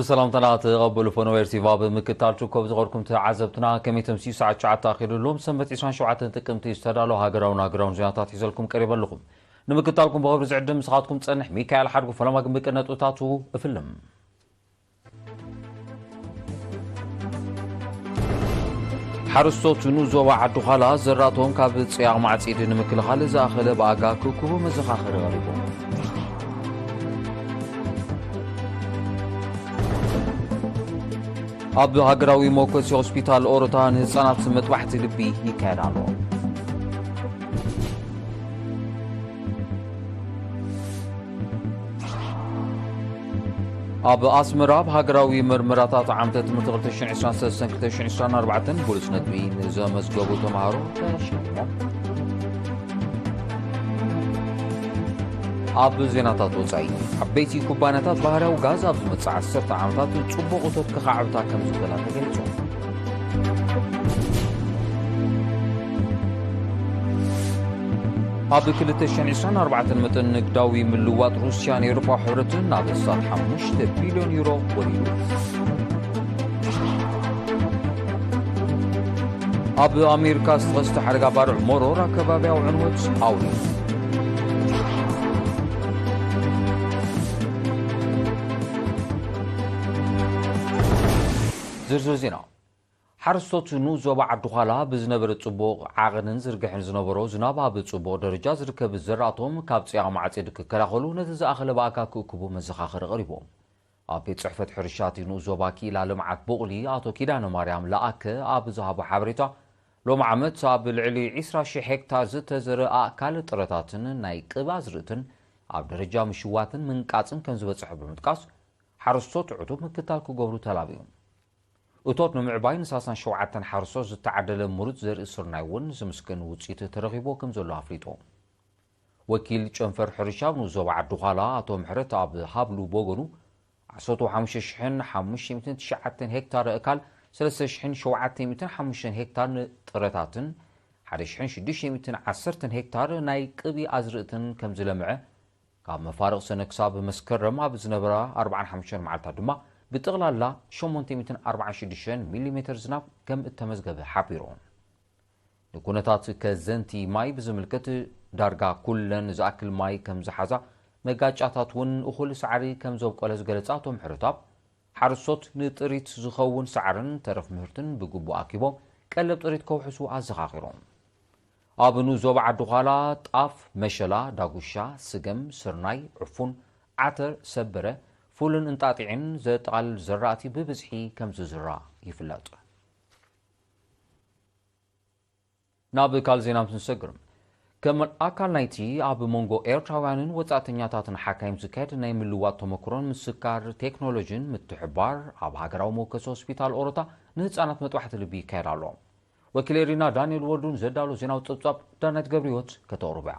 ሰላምታና ተቐበሉ ፈነወ ኤርቲቫ ብምክትታል ትርከቡ ዝቐርኩም ተዓዘብትና፣ ከመይ ተምሲዩ ሰዓት ትሽዓተ ኣኺሉ ሎም ሰንበት ዕስራን ሸውዓተን ጥቅምቲ ዝተዳለወ ሃገራውን ሃገራውን ዜናታት ሒዘልኩም ቀሪበ ኣለኹም። ንምክትታልኩም ብኽብሪ ዝዕድም ምሳኻትኩም ጸንሕ ሚካኤል ሓድጉ። ፈለማ ግን ብቅድመ ነጥብታቱ እፍልም። ሓረስቶት ንኡስ ዞባ ዓዲ ዃላ ዘራእቶም ካብ ጽያቕ ማዕጺድ ንምክልኻል ዝኣኸለ ብኣጋ ክእክቡ መዘኻኸሪ ቀሪቡ። ኣብ ሃገራዊ መወከሲ ሆስፒታል ኦሮታ ንህጻናት መጥባሕቲ ልቢ ይካየድ ኣሎ። ኣብ ኣስመራ ኣብ ሃገራዊ መርመራታት ዓመተ ትምህርቲ ክልተ ሽሕን ዕስራን ሰለስተን ክልተ ሽሕን ዕስራን ኣርባዕተን ብሉጽ ነጥቢ ንዘመዝገቡ ተምሃሮ ተሸሊሞም። ኣብ ዜናታት ወጻኢ፣ ዓበይቲ ኩባንያታት ባህርያዊ ጋዝ ኣብ ዝመጽእ ዓሰርተ ዓመታት ጽቡቕ እቶት ከኻዕብታ ከም ዝኽእላ ተገሊጹ። ኣብ ክልተ ሽሕን ዕስራን ኣርባዕተን መጠን ንግዳዊ ምልውዋጥ ሩስያን ኤውሮጳዊ ሕብረትን ናብ ስሳት ሓሙሽተ ቢልዮን ዩሮ ወሪዱ። ኣብ ኣሜሪካ ዝተኸስተ ሓደጋ ባርዕ መሮር ኣከባቢያዊ ዕንወት ኣውሪዱ። ዝርዝር ዜና። ሓረስቶት ንኡስ ዞባ ዓዲ ዃላ ብዝነበረ ጽቡቕ ዓቕንን ዝርግሕን ዝነበሮ ዝናብ ኣብ ጽቡቕ ደረጃ ዝርከብ ዘራእቶም ካብ ጽያቕ ማዕጺድ ክከላኸሉ ነቲ ዝኣኸለ ብኣጋ ክእክቡ መዘኻኸሪ ቀሪቦም። ኣብ ቤት ጽሕፈት ሕርሻ እቲ ንኡስ ዞባ ክኢላ ልምዓት ቡቕሊ ኣቶ ኪዳነ ማርያም ለኣከ ኣብ ዝሃቦ ሓበሬታ፣ ሎሚ ዓመት ኣብ ልዕሊ ዕስራ ሽሕ ሄክታር ዝተዘርአ ኣእካል ጥረታትን ናይ ቅብ ኣዝርእትን ኣብ ደረጃ ምሽዋትን ምንቃጽን ከም ዝበጽሐ ብምጥቃስ፣ ሓረስቶት ዕቱብ ምክትታል ክገብሩ ተላብዩ። እቶት ንምዕባይ ንሳሳን ሸውዓተን ሓረስቶት ዝተዓደለ ምሩጽ ዘርኢ ስርናይ እውን ዝምስገን ውጽኢት ተረኺብዎ ከም ዘሎ ኣፍሊጡ። ወኪል ጨንፈር ሕርሻ ኣብ ንኡስ ዞባ ዓዲ ዃላ ኣቶ ምሕረት ኣብ ሃብሉ ብወገኑ፣ ዓሰርተ ሓሙሽተ ሽሕን ሓሙሽተ ሚእትን ትሽዓተን ሄክታር ኣእካል፣ ሰለስተ ሽሕን ሸውዓተ ሚእትን ሓሙሽተን ሄክታር ንጥረታትን ሓደ ሽሕን ሽዱሽተ ሚእትን ዓሰርተን ሄክታር ናይ ቅቢ ኣዝርእትን ከም ዝለምዐ፣ ካብ መፋርቕ ሰነ ክሳብ መስከረም ኣብ ዝነበራ ኣርባዓን ሓሙሽተን መዓልታት ድማ ብጠቕላላ ሸሞንተ ሚእትን ኣርባዓን ሽዱሽተን ሚሊሜተር ዝናብ ከም እተመዝገበ ሓቢሩ። ንኩነታት ከዘንቲ ማይ ብዝምልከት፣ ዳርጋ ኩለን ዝኣክል ማይ ከም ዝሓዛ፣ መጋጫታት እውን እኹል ሳዕሪ ከም ዘብቆለ ዝገለጸ ኣቶ ምሕረተኣብ፣ ሓረስቶት ንጥሪት ዝኸውን ሳዕርን ተረፍ ምህርትን ብግቡእ ኣኪቦም ቀለብ ጥሪት ከውሕሱ ኣዘኻኺሮም። ኣብ ንኡስ ዞባ ዓዲ ዃላ ጣፍ፣ መሸላ፣ ዳጉሻ፣ ስገም፣ ስርናይ፣ ዕፉን፣ ዓተር፣ ሰበረ፣ ፉልን እንጣጢዕን ዘጠቓልል ዘራእቲ ብብዝሒ ከም ዝዝራእ ይፍለጥ። ናብ ካልእ ዜና ምስ ንሰግር፣ ከም ኣካል ናይቲ ኣብ መንጎ ኤርትራውያንን ወጻእተኛታትን ሓካይም ዝካየድ ናይ ምልዋጥ ተመክሮን ምስካር ቴክኖሎጂን ምትሕብባር ኣብ ሃገራዊ መወከሲ ሆስፒታል ኦሮታ ንህጻናት መጥባሕቲ ልቢ ይካየድ ኣሎ። ወኪል ኤሪና ዳንኤል ወልዱ ንዘዳሎ ዜናዊ ጸብጻብ ዳናይት ገብረህይወት ከተቕርቦ እያ።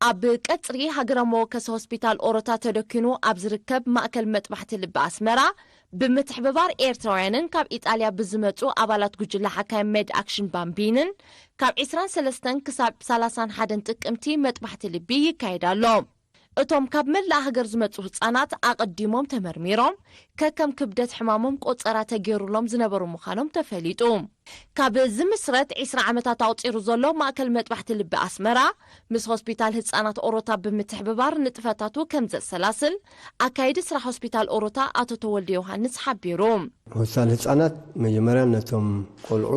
ኣብ ቀጽሪ ሃገራዊ መወከሲ ሆስፒታል ኦሮታ ተደኪኑ ኣብ ዝርከብ ማእከል መጥባሕቲ ልቢ ኣስመራ፣ ብምትሕብባር ኤርትራውያንን ካብ ኢጣልያ ብዝመጹ ኣባላት ጉጅለ ሓካይም ሜድ ኣክሽን ባምቢንን፣ ካብ ዕስራን ሰለስተን ክሳብ ሰላሳን ሓደን ጥቅምቲ መጥባሕቲ ልቢ ይካየድ ኣሎ። እቶም ካብ መላእ ሃገር ዝመጹ ህጻናት ኣቐዲሞም ተመርሚሮም፣ ከከም ክብደት ሕማሞም ቆጸራ ተገይሩሎም ዝነበሩ ምዃኖም ተፈሊጡ። ካብ ዝምስረት ዕስራ ዓመታት ኣቑጺሩ ዘሎ ማእከል መጥባሕቲ ልቢ ኣስመራ፣ ምስ ሆስፒታል ህጻናት ኦሮታ ብምትሕብባር ንጥፈታቱ ከም ዘሰላስል፣ ኣካይዲ ስራሕ ሆስፒታል ኦሮታ ኣቶ ተወልደ ዮሃንስ ሓቢሩ። ሆስፒታል ህጻናት መጀመርያ ነቶም ቆልዑ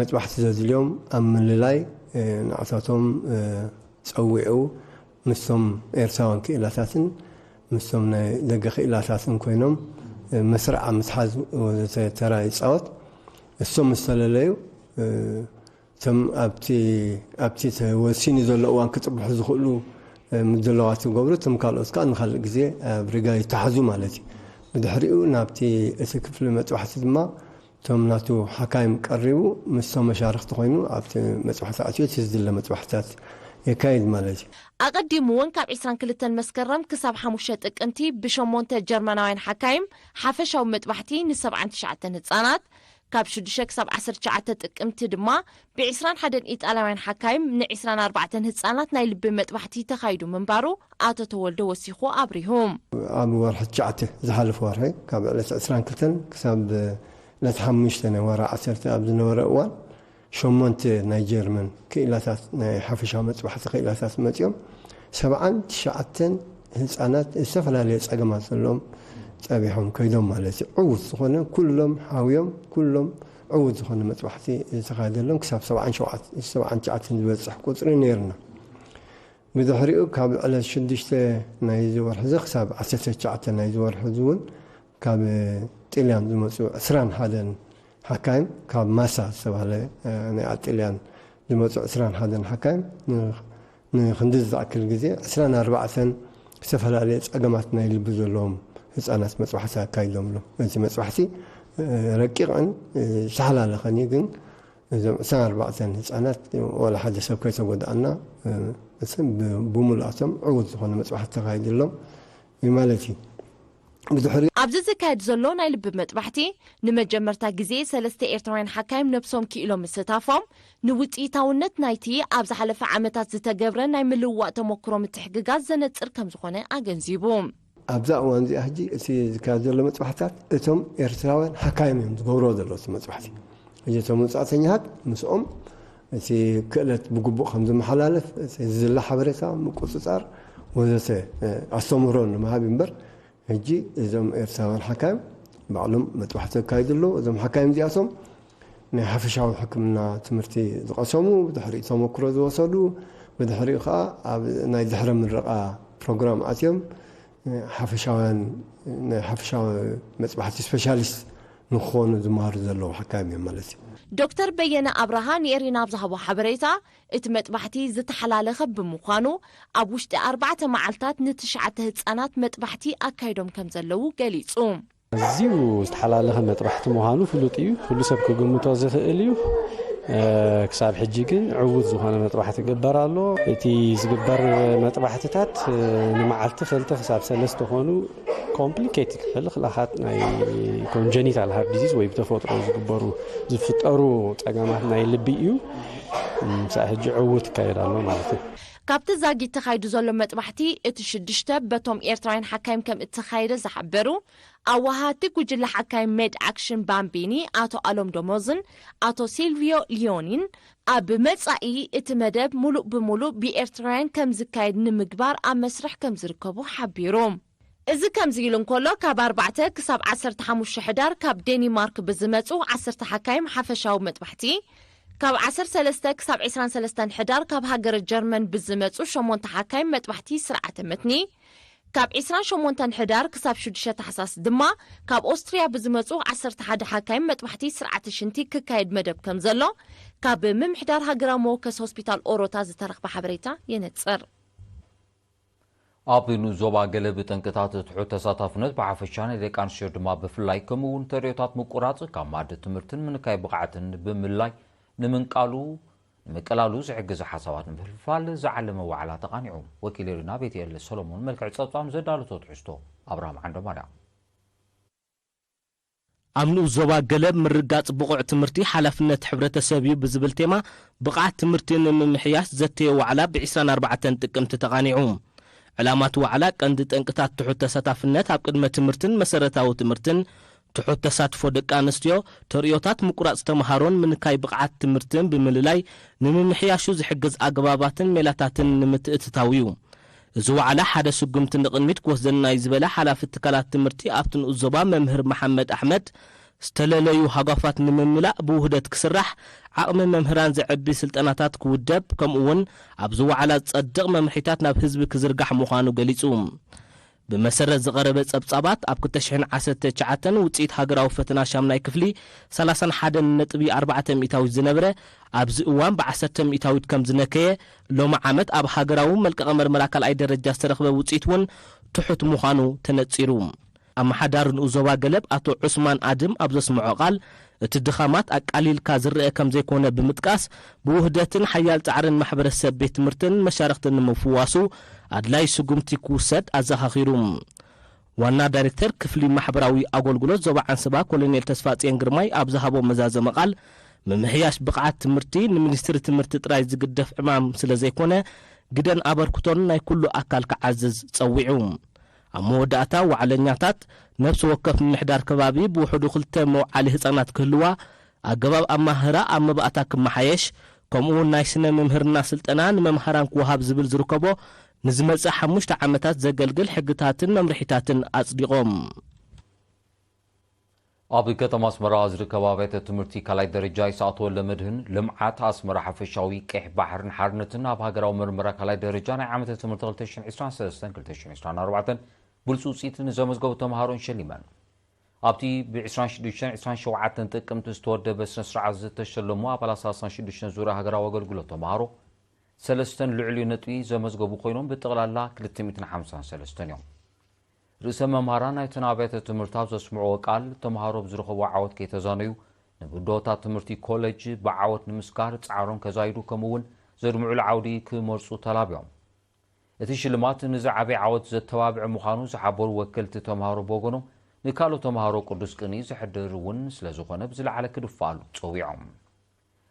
መጥባሕቲ ዘድልዮም ኣብ ምልላይ፣ እ፣ ንዓታቶም፣ እ፣ ጸዊዑ ምስቶም ኤርትራውያን ክኢላታትን ምስቶም ናይ ደገ ክኢላታትን ኮይኖም፣ እ፣ መስርዕ ኣብ ምትሓዝ ወዘተ ተራ ይጻወት። እሶም ምስ ተለለዩ፣ እ፣ እቶም ኣብቲ፣ ኣብቲ ተወሲኑ ዘሎ እዋን ክጥብሑ ዝኽእሉ፣ እ፣ ምድላዋት ይገብሩ። እቶም ካልኦት ከኣ ንኻልእ ግዜ ኣብ ሪጋ ይተሓዙ ማለት እዩ። ብድሕሪኡ ናብቲ እቲ ክፍሊ መጥባሕቲ ድማ እቶም ናቱ ሓካይም ቀሪቡ ምስቶም መሻርኽቲ ኮይኑ ኣብቲ መጥባሕቲ ኣትዩ እቲ ዝድለ መጥባሕትታት የካይድ ማለት እዩ። ኣቐዲሙ እውን ካብ ዕስራን ክልተን መስከረም ክሳብ ሓሙሽተ ጥቅምቲ ብሸሞንተ ጀርመናውያን ሓካይም ሓፈሻዊ መጥባሕቲ ንሰብዓን ትሽዓተን ህጻናት፣ ካብ ሽዱሽተ ክሳብ ዓሰርተ ትሽዓተ ጥቅምቲ ድማ ብ ዕስራን ሓደን ኢጣልያውያን ሓካይም ን ዕስራን ኣርባዕተን ህጻናት ናይ ልቢ መጥባሕቲ ተኻይዱ ምንባሩ ኣቶ ተወልደ ወሲኹ ኣብሪሁ። ኣብ ወርሒ ትሽዓተ፣ ዝሓለፈ ወርሒ፣ ካብ ዕለት ዕስራን ክልተን ክሳብ ዕለት ሓሙሽተ ናይ ወርሒ ዓሰርተ ኣብ ዝነበረ እዋን፣ ሸሞንተ ናይ ጀርመን ክኢላታት ናይ ሓፈሻዊ መጽባሕቲ ክኢላታት መጺኦም፣ ሰብዓን ትሽዓተን ህጻናት ዝተፈላለየ ጸገማት ዘለዎም ጸቢሖም ከይዶም ማለት እዩ። ዕዉት ዝኾነ ኩሎም ሓውዮም፣ ኩሎም ዕዉት ዝኾነ መጽባሕቲ ዝተኻየደሎም ክሳብ ሰብዓን ሸውዓተ፣ ሰብዓን ትሽዓተን ዝበጽሕ ቁጽሪ ነይርና። ብድሕሪኡ ካብ ዕለት ሽዱሽተ ናይዚ ወርሒ እዚ ክሳብ ዓሰርተ ትሽዓተ ናይዚ ወርሒ እዚ እውን ካብ ጥልያን ዝመጹ ዕስራን ሓደን ሓካይም፣ ካብ ማሳ ዝተባህለ፣ እ፣ ናይ ኣብ ጥልያን ዝመጹ ዕስራን ሓደን ሓካይም ን-፣ ንክንዲ ዝኣክል ግዜ ዕስራን ኣርባዕተን ዝተፈላለየ ጸገማት ናይ ልቢ ዘለዎም ህጻናት መጽባሕቲ ኣካይዶም ኣለዉ። እቲ መጽባሕቲ፣ እ፣ ረቂቕን፣ እ፣ ዝተሓላለኸን እዩ፣ ግን እዞም ዕስራን ኣርባዕተን ህጻናት ዋላ ሓደ ሰብ ከይተጎድኣና፣ እ፣ እሰን ብ-፣ ብምሉኣቶም ዕዉት ዝኾነ መጽባሕቲ ተኻይድሎም እዩ ማለት እዩ። ብድሕሪ ኣብዚ ዝካየድ ዘሎ ናይ ልቢ መጥባሕቲ ንመጀመርታ ግዜ ሰለስተ ኤርትራውያን ሓካይም ነብሶም ክኢሎም ምስታፎም፣ ንውጽኢታውነት ናይቲ ኣብ ዝሓለፈ ዓመታት ዝተገብረ ናይ ምልውዋጥ ተመክሮ ምትሕግጋዝ ዘነጽር ከም ዝኾነ ኣገንዚቡ። ኣብዛ እዋን እዚኣ ሕጂ እቲ ዝካየድ ዘሎ መጥባሕትታት እቶም ኤርትራውያን ሓካይም እዮም ዝገብርዎ ዘለዉ እቲ መጥባሕቲ። ሕጂ እቶም ወጻእተኛታት ምስኦም እቲ ክእለት ብግቡእ ከም ዝመሓላለፍ፣ እቲ ዝዝለ ሓበሬታ ምቁጽጻር ወዘተ፣ እ፣ ኣስተምህሮ ንምሃብ እምበር፣ ሕጂ እዞም ኤርትራውያን ሓካይም ባዕሎም መጥባሕቲ የካይዱ ኣለዉ። እዞም ሓካይም እዚኣቶም ናይ ሓፈሻዊ ሕክምና ትምህርቲ ዝቐሰሙ፣ ብድሕሪኡ ተመክሮ ዝወሰዱ፣ ብድሕሪኡ ከኣ ኣብ ናይ ድሕረ ምረቓ ፕሮግራም ኣትዮም፣ እ፣ ሓፈሻውያን፣ ናይ ሓፈሻዊ መጽባሕቲ ስፔሻሊስት ንክኾኑ ዝመሃሩ ዘለዉ ሓካይም እዮም ማለት እዩ። ዶክተር በየነ ኣብርሃ ንኤሪና ኣብ ዝሃቦ ሓበሬታ፣ እቲ መጥባሕቲ ዝተሓላለኸ ብምዃኑ፣ ኣብ ውሽጢ ኣርባዕተ መዓልታት ንትሽዓተ ህጻናት መጥባሕቲ ኣካይዶም ከም ዘለዉ ገሊጹ። ኣዝዩ ዝተሓላለኸ መጥባሕቲ ምዃኑ ፍሉጥ እዩ። ኩሉ ሰብ ክግምቶ ዝኽእል እዩ። እ፣ ክሳብ ሕጂ ግን ዕዉት ዝኾነ መጥባሕቲ ይግበር ኣሎ። እቲ ዝግበር መጥባሕትታት፣ እ፣ ንመዓልቲ ክልተ ክሳብ ሰለስተ ኮኑ ኮምፕሊኬትድ፣ ሕልኽላኻት ናይ ኮንጀኒታል ሃርት ዲዚዝ ወይ ብተፈጥሮ ዝግበሩ፣ ዝፍጠሩ ጸገማት ናይ ልቢ እዩ። ም፣ ክሳብ ሕጂ ዕዉት ይካየድ ኣሎ ማለት እዩ። ካብቲ ዛጊት ተኻይዱ ዘሎ መጥባሕቲ፣ እቲ ሽዱሽተ በቶም ኤርትራውያን ሓካይም ከም እተኻየደ ዝሓበሩ፣ ኣወሃሃድቲ ጉጅለ ሓካይም ሜድ ኣክሽን ባምቢኒ ኣቶ ኣሎም ደሞዝን ኣቶ ሲልቪዮ ሊዮኒን፣ ኣብ መጻኢ እቲ መደብ ሙሉእ ብሙሉእ ብኤርትራውያን ከም ዝካየድ ንምግባር ኣብ መስርሕ ከም ዝርከቡ ሓቢሩ። እዚ ከምዚ ኢሉ እንከሎ፣ ካብ ኣርባዕተ ክሳብ ዓሰርተ ሓሙሽተ ሕዳር ካብ ዴኒማርክ ብዝመጹ ዓሰርተ ሓካይም ሓፈሻዊ መጥባሕቲ፣ ካብ ዓሰርተ ሰለስተ ክሳብ ዕስራን ሰለስተን ሕዳር ካብ ሃገረ ጀርመን ብዝመጹ ሸሞንተ ሓካይም መጥባሕቲ ስርዓተ መትኒ፣ ካብ ዕስራን ሸሞንተን ሕዳር ክሳብ ሽዱሽተ ታሕሳስ ድማ ካብ ኦስትርያ ብዝመጹ ዓሰርተ ሓደ ሓካይም መጥባሕቲ ስርዓተ ሽንቲ ክካየድ መደብ ከም ዘሎ ካብ ምምሕዳር ሃገራዊ መወከሲ ሆስፒታል ኦሮታ ዝተረኽበ ሓበሬታ የነጽር። ኣብ ንኡስ ዞባ ገለ ብጠንቅታት ትሑት ተሳታፍነት ብሓፈሻ ናይ ደቂ ኣንስትዮ ድማ ብፍላይ ከምኡ እውን ተርእዮታት ምቁራጽ ካብ ማዕዲ ትምህርትን ምንካይ ብቕዓትን ብምልላይ ንምንቃሉ ንምቅላሉ ዝሕግዝ ሓሳባት ንምፍልፋል ዝዓለመ ዋዕላ ተቓኒዑ። ወኪል ሪና ቤትኤል ሰሎሞን መልክዕ ጸብጻብ ዘዳለቶ ትሕዝቶ ኣብርሃም ዓንዶማርያም። ኣብ ንኡስ ዞባ ገለብ ምርጋጽ ብቑዕ ትምህርቲ ሓላፍነት ሕብረተሰብ እዩ ብዝብል ቴማ ብቕዓት ትምህርቲ ንምምሕያሽ ዘተየ ዋዕላ ብ ዕስራን ኣርባዕተን ጥቅምቲ ተቓኒዑ። ዕላማት ዋዕላ ቀንዲ ጠንቅታት ትሑት ተሳታፍነት ኣብ ቅድመ ትምህርትን መሰረታዊ ትምህርትን፣ ትሑት ተሳትፎ ደቂ ኣንስትዮ፣ ተርእዮታት ምቁራጽ ተምሃሮን ምንካይ ብቕዓት ትምህርትን ብምልላይ ንምምሕያሹ ዝሕግዝ ኣገባባትን ሜላታትን ንምትእትታው እዩ። እዚ ዋዕላ ሓደ ስጉምቲ ንቕድሚት ክወስደና እዩ ዝበለ ሓላፊ ትካላት ትምህርቲ ኣብቲ ንኡስ ዞባ መምህር መሓመድ ኣሕመድ፣ ዝተለለዩ ሃጓፋት ንምምላእ ብውህደት ክስራሕ፣ ዓቕሚ መምህራን ዘዕቢ ስልጠናታት ክውደብ፣ ከምኡ እውን ኣብዚ ዋዕላ ዝጸድቕ መምርሒታት ናብ ህዝቢ ክዝርጋሕ ምዃኑ ገሊጹ። ብመሰረት ዝቐረበ ጸብጻባት፣ ኣብ ክልተ ሽሕን ዓሰርተ ትሽዓተን ውጽኢት ሃገራዊ ፈተና ሻምናይ ክፍሊ ሰላሳን ሓደን ነጥቢ ኣርባዕተ ሚእታዊት ዝነበረ፣ ኣብዚ እዋን ብዓሰርተ ሚእታዊት ከም ዝነከየ፣ ሎሚ ዓመት ኣብ ሃገራዊ መልቀቐ መርመራ ካልኣይ ደረጃ ዝተረኽበ ውጽኢት እውን ትሑት ምዃኑ ተነጺሩ። ኣመሓዳሪ ንኡስ ዞባ ገለብ ኣቶ ዑስማን ኣድም ኣብ ዘስምዖ ቃል፣ እቲ ድኻማት ኣቃሊልካ ዝረአ ከም ዘይኮነ ብምጥቃስ፣ ብውህደትን ሓያል ጻዕርን ማሕበረሰብ ቤት ትምህርትን መሻርኽትን ንምፍዋሱ ኣድላዪ ስጉምቲ ክውሰድ ኣዘኻኺሩ። ዋና ዳይሬክተር ክፍሊ ማሕበራዊ ኣገልግሎት ዞባ ዓንሰባ ኮሎኔል ተስፋጽዮን ግርማይ ኣብ ዝሃቦ መዛዘሚ ቃል፣ ምምሕያሽ ብቕዓት ትምህርቲ ንሚኒስትሪ ትምህርቲ ጥራይ ዝግደፍ ዕማም ስለ ዘይኮነ፣ ግደን ኣበርክቶን ናይ ኩሉ ኣካል ክዓዝዝ ጸዊዑ። ኣብ መወዳእታ፣ ዋዕለኛታት ነፍሲ ወከፍ ምምሕዳር ከባቢ ብውሕዱ ክልተ መውዓሊ ህጻናት ክህልዋ፣ ኣገባብ ኣማህራ ኣብ መባእታ ክመሓየሽ፣ ከምኡውን ናይ ስነ ምምህርና ስልጠና ንመምሃራን ክወሃብ ዝብል ዝርከቦ ንዝመጽእ ሓሙሽተ ዓመታት ዘገልግል ሕግታትን መምርሒታትን ኣጽዲቖም። ኣብ ከተማ ኣስመራ ዝርከባ ኣብያተ ትምህርቲ ካልኣይ ደረጃ ይስኣት ወልደመድህን ልምዓት ኣስመራ ሓፈሻዊ ቀይሕ ባሕርን ሓርነትን ኣብ ሃገራዊ መርመራ ካልኣይ ደረጃ ናይ ዓመተ ትምህርቲ ክልተ ሽሕን ዕስራን ሰለስተን ክልተ ሽሕን ዕስራን ኣርባዕተን ብሉጽ ውጽኢት ንዘመዝገቡ ተምሃሮን ሸሊመን። ኣብቲ ብ ዕስራን ሽዱሽተን ዕስራን ሸውዓተን ጥቅምቲ ዝተወደበ ስነ ስርዓት ዝተሸለሙ ኣባላት ሰላሳን ሽዱሽተን ዙርያ ሃገራዊ ኣገልግሎት ተምሃሮ ሰለስተን ልዕሊኡ ነጥቢ ዘመዝገቡ ኮይኖም ብጠቕላላ ክልተ ሚእትን ሓምሳን ሰለስተን እዮም። ርእሰ መምህራን ናይተን ኣብያተ ትምህርቲ ኣብ ዘስምዕዎ ቃል፣ ተምሃሮ ብዝረኸብዎ ዓወት ከይተዛነዩ፣ ንብድሆታት ትምህርቲ ኮሌጅ ብዓወት ንምስጋር ጻዕሮም ከዛይዱ፣ ከምኡ እውን ዘድምዑሉ ዓውዲ ክመርጹ ተላብዮም። እቲ ሽልማት ንዝዓበየ ዓወት ዘተባብዕ ምዃኑ ዝሓበሩ ወከልቲ ተምሃሮ ብወገኖም፣ ንካልኦት ተምሃሮ ቅዱስ ቅንኢ ዘሕድር እውን ስለ ዝኾነ ብዝለዓለ ክድፈኣሉ ጸዊዖም።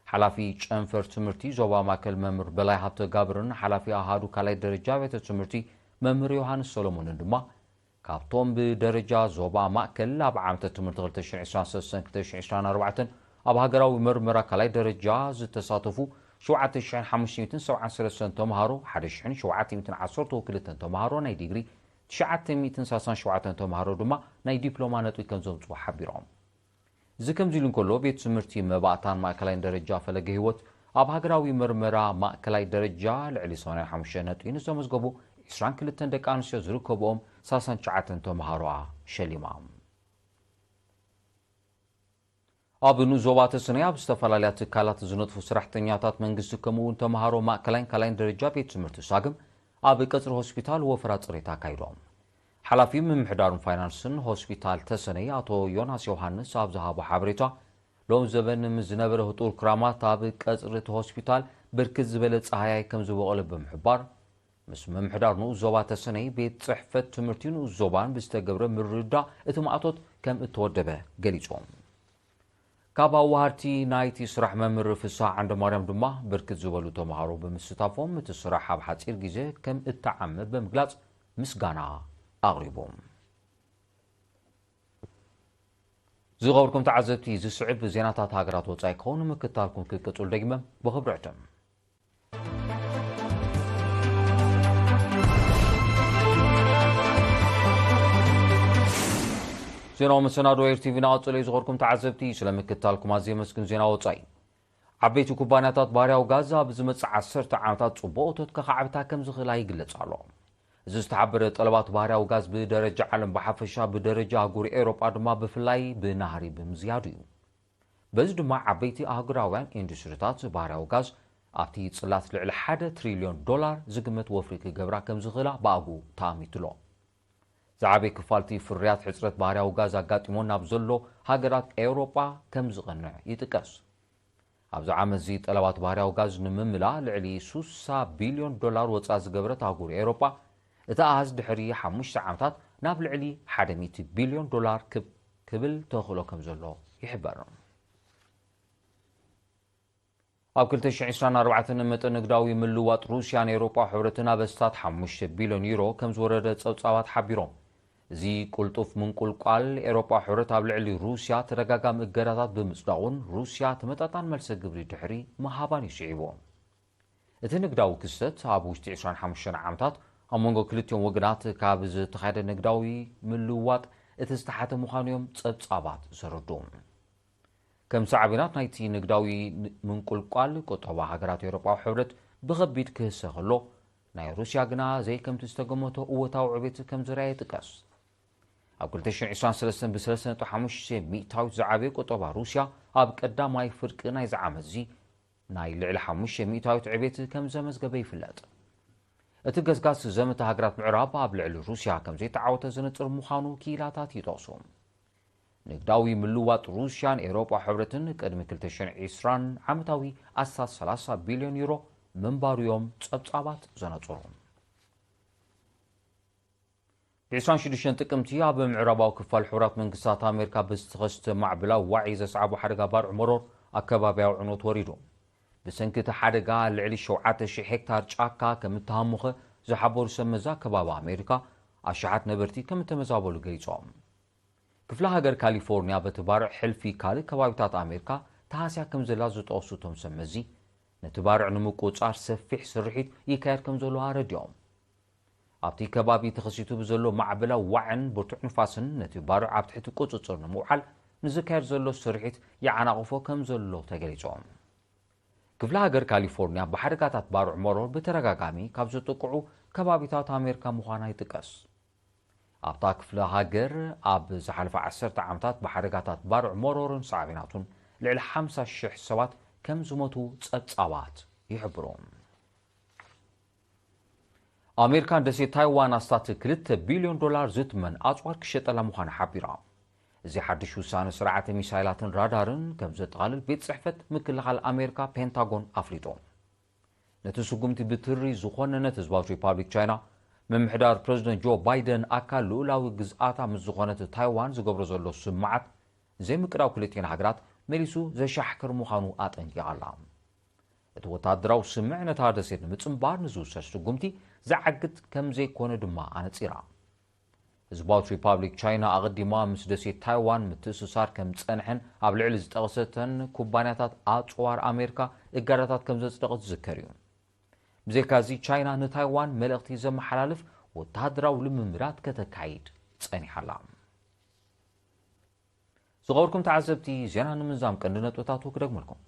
ሓላፊ ጨንፈር ትምህርቲ ዞባ ማእከል መምህር በላይ ሃብተ ጋብርን ሓላፊ ኣሃዱ ካልኣይ ደረጃ ቤተ ትምህርቲ መምህር ዮሃንስ ሰሎሞንን ድማ፣ ካብቶም ብደረጃ ዞባ ማእከል ኣብ ዓመተ ትምህርቲ ክልተ ሽሕን ዕስራን ሰለስተን ክልተ ሽሕን ዕስራን ኣርባዕተን ኣብ ሃገራዊ መርመራ ካልኣይ ደረጃ ዝተሳተፉ ሸውዓተ ሽሕን ሓሙሽተ ሚእትን ሰብዓን ሰለስተን ተምሃሮ፣ ሓደ ሽሕን ሸውዓተ ሚእትን ዓሰርተው ክልተን ተምሃሮ ናይ ዲግሪ፣ ትሽዓተ ሚእትን ሰላሳን ሸውዓተን ተምሃሮ ድማ ናይ ዲፕሎማ ነጥቢ ከም ዘምጽኡ ሓቢሮም። እዚ ከምዚ ኢሉ እንከሎ፣ ቤት ትምህርቲ መባእታን ማእከላይን ደረጃ ፈለገ ህይወት ኣብ ሃገራዊ መርመራ ማእከላይ ደረጃ ልዕሊ ሰማንያን ሓሙሽተን ነጥቢ ንዘመዝገቡ ዕስራን ክልተን ደቂ ኣንስትዮ ዝርከብኦም ሰላሳን ትሽዓተን ተምሃሮኣ ሸሊማ። ኣብ ንኡስ ዞባ ተሰነይ ኣብ ዝተፈላለያ ትካላት ዝነጥፉ ሰራሕተኛታት መንግስቲ ከምኡ እውን ተምሃሮ ማእከላይን ካልኣይን ደረጃ ቤት ትምህርቲ ሳግም ኣብ ቀጽሪ ሆስፒታል ወፈራ ጽሬት ኣካይዶም። ሓላፊ ምምሕዳርን ፋይናንስን ሆስፒታል ተሰነይ ኣቶ ዮናስ ዮሃንስ ኣብ ዝሃቦ ሓበሬታ፣ ሎም ዘበን ምስ ዝነበረ ህጡር ክራማት ኣብ ቀጽሪ እቲ ሆስፒታል ብርክት ዝበለ ጻህያይ ከም ዝበቖለ ብምሕባር፣ ምስ ምምሕዳር ንኡስ ዞባ ተሰነይ ቤት ጽሕፈት ትምህርቲ ንኡስ ዞባን ብዝተገብረ ምርድዳእ እቲ ማእቶት ከም እተወደበ ገሊጾም። ካብ ኣዋሃድቲ ናይቲ ስራሕ መምህር ፍስሃ ዓንደማርያም ድማ ብርክት ዝበሉ ተምሃሮ ብምስታፎም እቲ ስራሕ ኣብ ሓጺር ግዜ ከም እተዓመ ብምግላጽ ምስጋና ኣቕሪቦም። ዝኸበርኩም ተዓዘብቲ፣ ዝስዕብ ዜናታት ሃገራት ወጻኢ ክኸውን ምክታልኩም ክቅጽሉ ደግመ ብኽብሪ ዕድም። ዜናዊ መሰናዶ ኤር ቲቪ ናቐጸለ እዩ። ዝኸበርኩም ተዓዘብቲ፣ ስለ ምክታልኩም ኣዝየ የመስግን። ዜና ወጻኢ። ዓበይቲ ኩባንያታት ባህርያዊ ጋዝ ኣብ ዝመጽእ ዓሰርተ ዓመታት ጽቡቕ እቶት ከኻዕብታ ከም ዝኽእላ ይግለጽ ኣሎ። እዚ ዝተሓበረ ጠለባት ባህርያዊ ጋዝ ብደረጃ ዓለም ብሓፈሻ፣ ብደረጃ ኣህጉር ኤውሮጳ ድማ ብፍላይ ብናህሪ ብምዝያዱ እዩ። በዚ ድማ ዓበይቲ ኣህጉራውያን ኢንዱስትሪታት ባህርያዊ ጋዝ ኣብቲ ጽላት ልዕሊ ሓደ ትሪልዮን ዶላር ዝግመት ወፍሪ ክገብራ ከም ዝኽእላ ብኣግኡ ተኣሚቱ ኣሎ። ዝዓበየ ክፋልቲ ፍርያት ሕጽረት ባህርያዊ ጋዝ ኣጋጢሞ ናብ ዘሎ ሃገራት ኤውሮጳ ከም ዝቐንዕ ይጥቀስ። ኣብዚ ዓመት እዚ ጠለባት ባህርያዊ ጋዝ ንምምላእ ልዕሊ ሱሳ ቢልዮን ዶላር ወጻኢ ዝገበረት ኣህጉር ኤውሮጳ፣ እቲ ኣሃዝ ድሕሪ ሓሙሽተ ዓመታት ናብ ልዕሊ ሓደ ሚእቲ ቢልዮን ዶላር ክብ-፣ ክብል ተኽእሎ ከም ዘሎ ይሕበር። ኣብ ክልተ ሽሕን ዕስራን ኣርባዕተን መጠን ንግዳዊ ምልውዋጥ ሩስያን ኤውሮጳ ሕብረትን ኣብ ኣስታት ሓሙሽተ ቢልዮን ዩሮ ከም ዝወረደ ጸብጻባት ሓቢሮም። እዚ ቅልጡፍ ምንቁልቋል ኤውሮጳ ሕብረት ኣብ ልዕሊ ሩስያ ተደጋጋሚ እገዳታት ብምጽዳቑን ሩስያ ተመጣጣኒ መልሰ ግብሪ ድሕሪ ምሃባን እዩ ስዒቡ። እቲ ንግዳዊ ክስተት ኣብ ውሽጢ ዕስራን ሓሙሽተን ዓመታት ኣብ መንጎ ክልቲኦም ወገናት ካብ ዝተኻየደ ንግዳዊ ምልውዋጥ እቲ ዝተሓተ ምዃኑ እዮም ጸብጻባት ዘረድኡ። ከም ሳዕቤናት ናይቲ ንግዳዊ ምንቁልቋል፣ ቁጠባ ሃገራት ኤውሮጳዊ ሕብረት ብኸቢድ ክህሰ ከሎ፣ ናይ ሩስያ ግና ዘይከምቲ ዝተገመቶ እወታዊ ዕቤት ከም ዝረኣየ ይጥቀስ። ኣብ ክልተ ሽሕን ዕስራን ሰለስተን ብሰለስተ ነጥቢ ሓሙሽተ ሚእታዊት ዝዓበየ ቁጠባ ሩስያ ኣብ ቀዳማይ ፍርቂ ናይዚ ዓመት እዚ ናይ ልዕሊ ሓሙሽተ ሚእታዊት ዕቤት ከም ዘመዝገበ ይፍለጥ። እቲ ገስጋስ ዘመተ ሃገራት ምዕራብ ኣብ ልዕሊ ሩስያ ከም ዘይተዓወተ ዝነጽር ምዃኑ ክኢላታት ይጠቕሱ። ንግዳዊ ምልዋጥ ሩስያን ኤውሮጳ ሕብረትን ቅድሚ ክልተ ሽሕን ዕስራን ዓመታዊ ኣስታት ሰላሳ ቢልዮን ዩሮ ምንባሩ እዮም ጸብጻባት ዘነጽሩ። ብ ዕስራን ሽዱሽተን ጥቅምቲ ኣብ ምዕራባዊ ክፋል ሕቡራት መንግስታት ኣሜሪካ ብዝተኸስተ ማዕበላዊ ዋዒ ዘስዓቦ ሓደጋ ባርዕ መሮር ኣከባቢያዊ ዕንወት ወሪዱ። ብሰንኪ እቲ ሓደጋ ልዕሊ ሸውዓተ ሽሕ ሄክታር ጫካ ከም እተሃሙኸ ዝሓበሩ ሰብ መዚ ኣከባቢ ኣሜሪካ፣ ኣሽሓት ነበርቲ ከም እተመዛበሉ ገሊጾም። ክፍለ ሃገር ካሊፎርኒያ በቲ ባርዕ ሕልፊ ካልእ ከባቢታት ኣሜሪካ ተሃስያ ከም ዘላ ዝጠቐሱ እቶም ሰብ መዚ፣ ነቲ ባርዕ ንምቁጽጻር ሰፊሕ ስርሒት ይካየድ ከም ዘሎ ኣረዲኦም። ኣብቲ ከባቢ ተኸሲቱ ብዘሎ ማዕበላዊ ዋዕን ብርቱዕ ንፋስን ነቲ ባርዕ ኣብ ትሕቲ ቁጽጽር ንምውዓል ንዝካየድ ዘሎ ስርሒት ይዓናቕፎ ከም ዘሎ ተገሊጾም። ክፍለ ሃገር ካሊፎርኒያ ብሓደጋታት ባርዕ መሮር ብተደጋጋሚ ካብ ዘጥቅዑ ከባቢታት ኣሜሪካ ምዃና ይጥቀስ። ኣብታ ክፍለ ሃገር ኣብ ዝሓለፈ ዓሰርተ ዓመታት ብሓደጋታት ባርዕ መሮርን ሳዕቤናቱን ልዕሊ ሓምሳ ሽሕ ሰባት ከም ዝሞቱ ጸብጻባት ይሕብሩ። ኣሜሪካ ንደሴት ታይዋን ኣስታት ክልተ ቢልዮን ዶላር ዝትመን ኣጽዋር ክሸጠላ ምዃና ሓቢራ። እዚ ሓድሽ ውሳነ ስርዓተ ሚሳይላትን ራዳርን ከም ዘጠቓልል ቤት ጽሕፈት ምክልኻል ኣሜሪካ ፔንታጎን ኣፍሊጡ። ነቲ ስጉምቲ ብትሪ ዝኾነነት ህዝባዊት ሪፓብሊክ ቻይና፣ ምምሕዳር ፕረዚደንት ጆ ባይደን ኣካል ልኡላዊ ግዝኣታ ምስ ዝኾነት ታይዋን ዝገብሮ ዘሎ ስምምዓት ዘይምቅዳው ክልቲኤን ሃገራት መሊሱ ዘሻሕክር ምዃኑ ኣጠንቂቓ ኣላ። እቲ ወታደራዊ ስምምዕ ነታ ደሴት ንምጽንባር ንዝውሰድ ስጉምቲ ዘዓግት ከም ዘይኮነ ድማ ኣነጺራ። ህዝባዊት ሪፓብሊክ ቻይና ኣቐዲማ ምስ ደሴት ታይዋን ምትእስሳር ከም ዝጸንሐን ኣብ ልዕሊ ዝጠቐሰተን ኩባንያታት ኣጽዋር ኣሜሪካ እገዳታት ከም ዘጽደቐት ዝዝከር እዩ። ብዘይካዚ ቻይና ንታይዋን መልእኽቲ ዘመሓላልፍ ወታደራዊ ልምምዳት ከተካይድ ጸኒሓ ኣላ። ዝኸበርኩም ተዓዘብቲ፣ ዜና ንምዝዛም ቀንዲ ነጥብታቱ ክደግመልኩም።